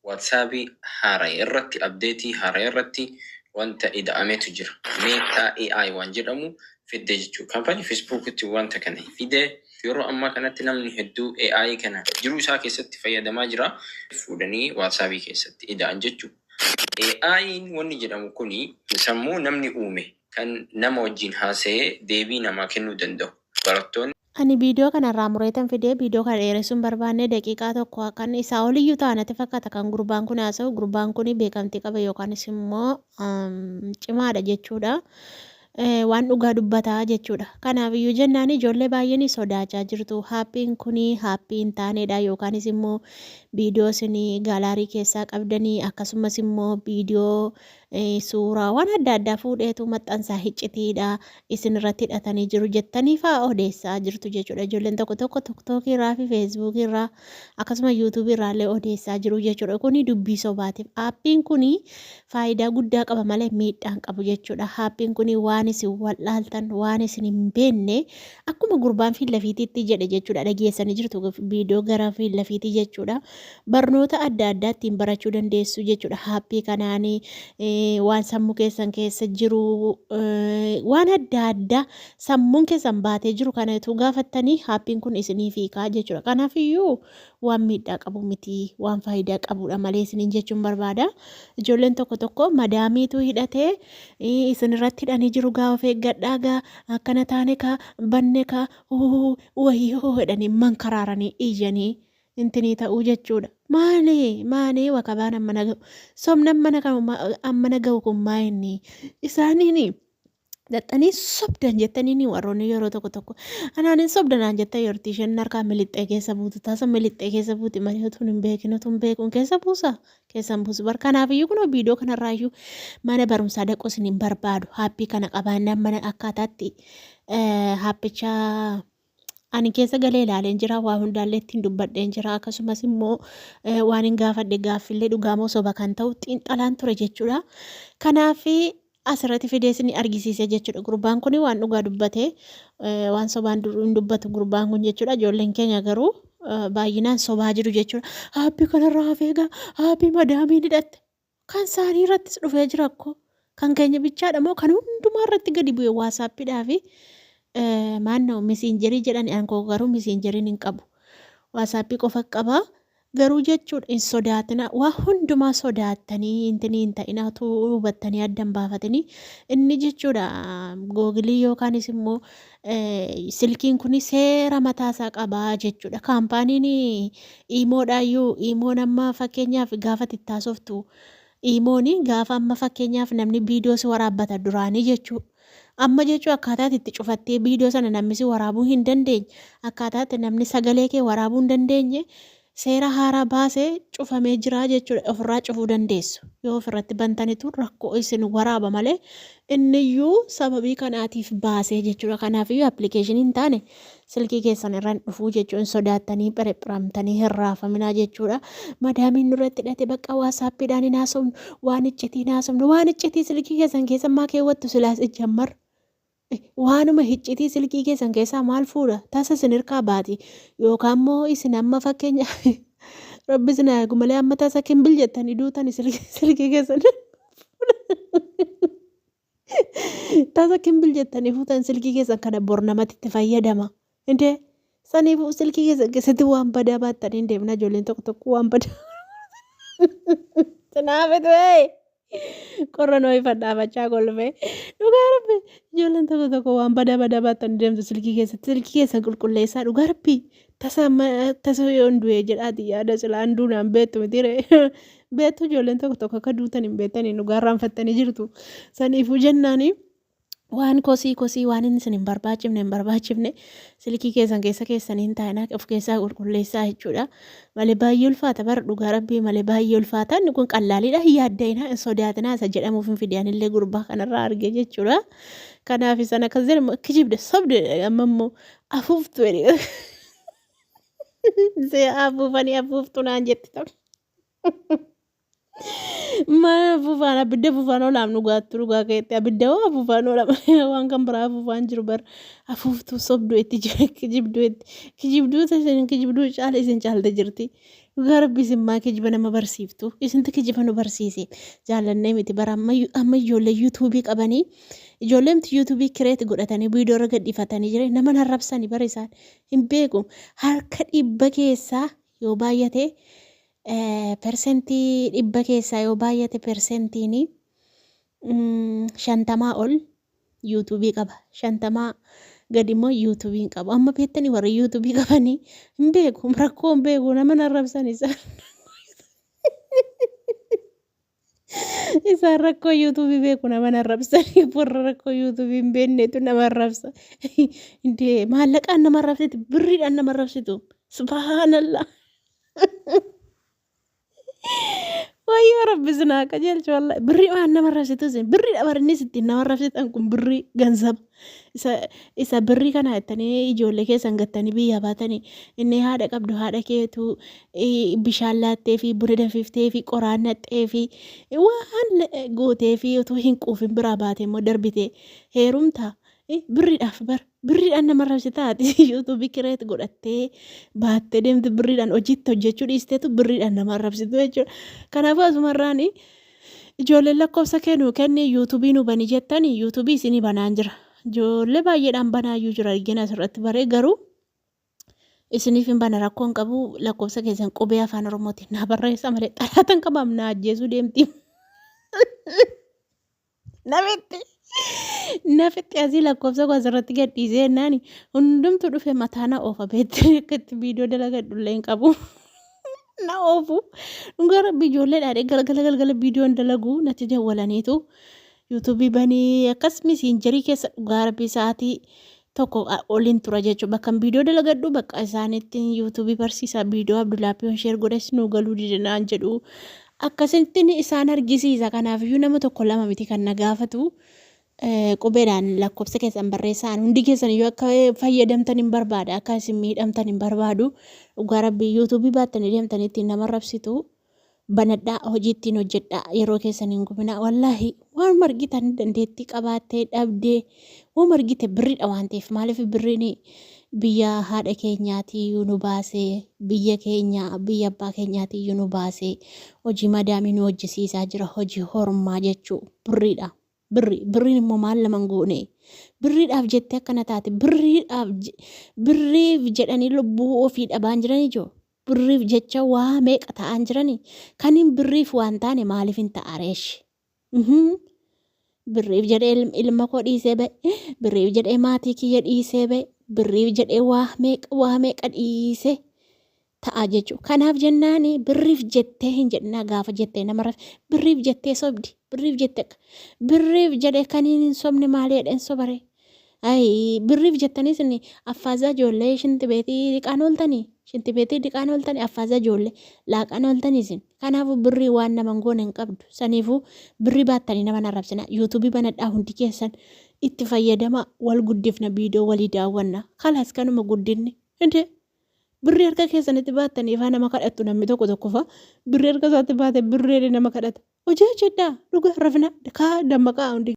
WhatsAppii haara'e irratti, update haara'e irratti wanta ida'ametu jira. Meta AI waan jedhamu fidde jechuudha. Kaampaanii Facebookitti wanta kana fide. Yeroo ammaa kanatti namni hedduu AI kana jiruu isaa keessatti fayyadamaa jira. Fuudhanii WhatsAppii keessatti ida'an jechuudha. AI'n wanni jedhamu kuni sammuu namni uume kan nama wajjin haasa'ee deebii namaa kennuu danda'u. Barattoonni Ani viidiyoo kana irraa mureetan fidee, viidiyoo kana dheeressuu hin barbaanne. Daqiiqaa 1 kan isaa oliyyuu ta'a natti fakkaata kan gurbaan kun haasa'u. Gurbaan kun beekamtii qaba yookaanis immoo cimaadha jechuudha. Waan dhugaa dubbataa jechuudha. Kanaaf iyyuu jennaan ijoollee baay'een sodaachaa jirtu. Haappiin kun haappii hin taanedha yookaanis immoo viidiyoo isin gaalaarii keessaa qabdanii, akkasumas immoo viidiyoo, suuraa, waan adda addaa fuudheetu maxxansaa, hiccitiidha isin irratti hidhatanii jiru jettanii fa'aa odeessaa jirtu jechuudha. Ijoolleen tokko tokko tiktookii irraa fi feesbuukii irraa, akkasuma yuutuubii irraa illee odeessaa jiru jechuudha. Kuni dubbii sobaatiif. Aappiin kuni faayidaa guddaa qaba malee miidhaan qabu jechuudha. Aappiin kuni waan isin wal'aaltan, waan isin hin beekne, akkuma gurbaan fiillafiitiitti jedhe jechuudha. Dhageessanii jirtu viidiyoo gara fiillafiitii jechuudha. Barnoota adda addaa ittiin barachuu dandeessu jechuudha. Haappii kanaan waan sammuu keessan keessa jiru, waan adda addaa sammuun keessan baatee jiru kana utuu gaafattanii, haappiin kun isiniif hiikaa jechuudha. Kanaaf iyyuu waan miidhaa qabu miti, waan faayidaa qabudha malee isiniin jechuun barbaada. Ijoolleen tokko tokko madaamiitu hidhatee isin irratti hidhanii jiru gaa, of eeggadhaa gaa, akkana taane kaa, banne kaa, wayyoo jedhanii mankaraaranii iyyanii intinii ta'uu jechuudha. Maali maali wakabaan ammana ga'u, sobni ammana ga'u kun maa inni isaaniini dhaxxanii sobdan jettaniini? Warroonni yeroo tokko tokko anaan hin sobda naan jetta yeroo isheen harkaa milixxee keessa buutu, tasa milixxee keessa buuti malee utuun hin beekin, utuun beekuun keessa buusa keessan buusu bar. Kanaaf iyyuu kunoo viidiyoo kanarraa iyyuu mana barumsaa dhaquu isin hin barbaadu. Haappii kana qabaannaan mana akkaataatti haappicha ani keessa galee ilaaleen jira, waa hundaallee ittiin dubbadheen jira, akkasumas immoo waan hin gaafadhe gaaffillee dhugaamoo soba kan ta'u xiinxalaan ture jechuudha. Kanaaf asirratti fidee isin argisiise jechuudha. Gurbaan kun waan dhugaa dubbate, waan sobaan hin dubbatu gurbaan kun jechuudha. Ijoolleen keenya garuu baay'inaan sobaa jiru jechuudha. Haappii kanarraa hafee egaa haappii madaamiin hidhatte. Kan isaanii irrattis dhufee jira akkoo. Kan keenya bichaadha moo kan hundumaa irratti gadi bu'e? Waasaappiidhaa fi maannoo misiinjerii jedhani, an koo garuu misiinjeriin hin qabu. Waasaappii qofa qaba. Garuu jechuudha, hin sodaatina. Waa hundumaa sodaattanii intinii hin ta'inaa, utuu hubattanii adda hin baafatanii inni jechuudha. Googilii yookaanis immoo silkiin kun seera mataasaa qabaa jechuudha. Kaampaaniin iimoodhaayyuu, iimoon amma fakkeenyaaf gaafa tittaasoftu, iimoon gaafa amma fakkeenyaaf namni viidiyoo si waraabbata duraanii jechuudha. Amma jechuun akkaataa itti cufattee viidiyoo sana namni si waraabuu hin dandeenye, akkaataa itti namni sagalee kee waraabuu hin dandeenye seera haaraa baasee cufamee jira jechuudha. Ofirraa cufuu dandeessu. Yoo ofirratti bantanitu rakkoo isin waraaba malee inniyyuu sababii kanaatiif baasee jechuudha. Kanaafiyyuu appilikeeshinii hin taane silkii keessan irra hin dhufuu jechuun hin sodaattanii, phirephiramtanii hin raafaminaa jechuudha. Madaamiin nurratti hidhate, bakka waasaappiidhaan hin haasofnu, waan iccitii hin haasofnu, waan iccitii silkii keessan keessa maa keewwattu silaas ijjammar. Waanuma iccitii silkii keessan keessaa maal fuudha? Tasa isin hirkaa baati. Yookaan immoo isin amma fakkeenya, rabbi isin haa eegu malee, amma tasa kimbil jettanii duutani silkii keessan. Tasa kimbil jettanii fuutan silkii keessan kana, bor namatti itti fayyadama. Indee saniifuu silkii keessan keessatti waan badaa baattanii hin deemna. Ijoolleen tokko tokko waan badaa sinaafetu ee qorra noo ifadhaafachaa kolfee. Dhugaa rabbi, ijoolleen tokko tokko waan badaa badaa baattanii deemtu silkii keessatti. Silkii keessan qulqulleessaa, dhugaa rabbi. Tasa amma tasa yoon du'e jedhaati yaada, silaan duunaan beektu miti ree. Beektu, ijoolleen tokko tokko akka duutan hin beektanii, dhugaa irraanfattanii jirtu. Saniifuu jennaanii waan kosii kosii, waan inni isin hin barbaachifne hin barbaachifne silkii keessan keessa keessanii hin taa'inaa, of keessaa qulqulleessaa jechuudha. Malee baay'ee ulfaata bara, dhugaa rabbii, malee baay'ee ulfaata. Inni kun qallaaliidha, hin yaadda'inaa, hin sodaatinaa isa jedhamuuf hin fide anillee gurbaa kanarraa arge jechuudha. Kanaaf isaan akkas jedhamu, kijibde, sobde, amma immoo afuuftu jedhe. See afuufanii afuuftu naan jetti tokko. Maal afuufaan? Abidda afuufaan olaam dhugaattu, dhugaa keetti abidda hoo afuufaan oolama, waan kan biraa afuufaan jiru bar. Afuuftuu, sobdu itti, kijibduu itti, kijibduu isin kijibduu caala isin caalte jirti. Dhugaa rabbi isin maa kijiba nama barsiiftu? Isintu kijiba nu barsiise. Jaallannee miti bara amma ijoollee yuutuubii qabanii ijoollee miti yuutuubii kireet godhatanii viidiyoo irra gadhiifatanii jiran nama arrabsanii bara isaan hin beeku. Harka 100 keessaa yoo baay'ate 100% keessaa yoo baay'ate persentiin 50 ol yuutuubii qaba. 50 gadi immoo yuutuubii hin qabu. Amma beektanii warri yuutuubii qabanii hin beeku. Rakkoo hin beeku. Nama arrabsan isaan. Isaan rakkoo yuutuubii beeku nama arrabsanii warra rakkoo yuutuubii hin beeknetu nama arrabsa. Indee maallaqaan nama arrabsitu birriidhaan nama arrabsitu. Subhaanallah. Wayyoo rabbi isin haa qajeelchu wallahi. Birrii waan nama arrabsitu isin birrii dhabarnis ittiin nama arrabsitan kun birrii ganzaba. Isa birrii kana jettanii ijoollee keessan gattanii biyyaa baatanii inni haadha qabdu haadha keetu bishaan laattee fi buna danfiftee fi qoraan naqxee fi waan gootee fi utuu hin quufin biraa baate immoo darbite heerumta birriidhaaf bar birriidhaan nama arrabsitaa ati yuutuubii kireet godhattee baattee deemte birriidhaan hojiitti hojjechuu dhiisteetu birriidhaan nama arrabsitu jechuudha. Kanaafuu asumarraan ijoolleen lakkoofsa kee nuu kenni yuutuubii nu bani jettani yuutuubii isinii banaan jira. Ijoollee baay'eedhaan banaayyuu jira argina asirratti baree garuu isiniif hin bana rakkoon qabu lakkoofsa keessan qubee afaan oromootiin naa barreessa malee xalaatan qabaam naa ajjeesuu deemti. Nafitti nafitti asii lakkoofsa koo asirratti gadhiisee jennaan hundumtu dhufe mataa na oofa beektanii akka itti viidiyoo dalagadhu illee hin qabu. Na oofu. Dhugaa rabbi ijoollee dhaadhee galgala galgala viidiyoon dalagu natti dawwalaniitu yuutuubii banii akkas misiinjarii keessa dhugaa rabbi sa'aatii tokko oliin tura jechuudha. Bakka viidiyoo dalagadhu bakka isaanitti yuutuubii barsiisaa viidiyoo Abdullaappiyoon sheer godhes nuu galuu dide naan jedhu. Akkasittiin isaan argisiisa. Kanaafiyyuu nama tokko lama miti kan na gaafatu. Qubeedhaan lakkoofsa keessan barreessaa. Hundi keessan iyyuu akka fayyadamtan hin barbaada. Akka isin miidhamtan hin barbaadu. Dhugaa rabbii yuutuubii baattanii deemtanii ittiin nama arrabsitu. Banadhaa hojii ittiin hojjedhaa yeroo keessan hin gubinaa. Wallaahi waan margitan dandeettii qabaattee dhabdee waan margite birriidha waan ta'eef maaliif birriin biyya haadha keenyaatiiyyuu nu baasee biyya keenya biyya abbaa keenyaatiiyyuu nu baasee hojii madaamii nu hojjisiisaa jira hojii hormaa jechuu birriidha. Birri birriin immoo maal nama hin goone birriidhaaf jettee akkana taate birriidhaaf birriif jedhanii lubbuu ofii dhabaan jiranii jiru. Birriif jecha waa meeqa ta'aan jiranii kanin birriif waan taane maaliif hin ta'areesh. Birriif jedhee ilma koo dhiisee ba'e birriif jedhee maatii kiyya dhiisee ba'e birriif jedhee waa meeqa waa meeqa dhiisee ta'a jechuudha. Kanaaf jennaan birriif jettee hin jedhinaa gaafa jettee nama raf birriif jettee sobdi birriif jettee birriif jedhee kan hin sobne maali jedheen sobare. Ayi birriif jettanii isin affaazaa ijoollee shinti beetii dhiqaan ooltanii shinti beetii dhiqaan ooltanii affaazaa ijoollee laaqaan ooltanii isin. Kanaafuu birrii waan nama hin goone hin qabdu. Saniifuu birrii baattanii nama hin arrabsinaa. Yuutuubii banadhaa hundi keessan itti fayyadamaa wal guddifna viidiyoo walii daawwanna. Kalaas kanuma guddinni. Indee birrii harka keessanitti baattanii faa nama kadhattu namni tokko tokko faa birrii harka isaatti baate birrii nama kadhata. Hojii hojjedhaa dhugaa rafina kaa dammaqaa hundi.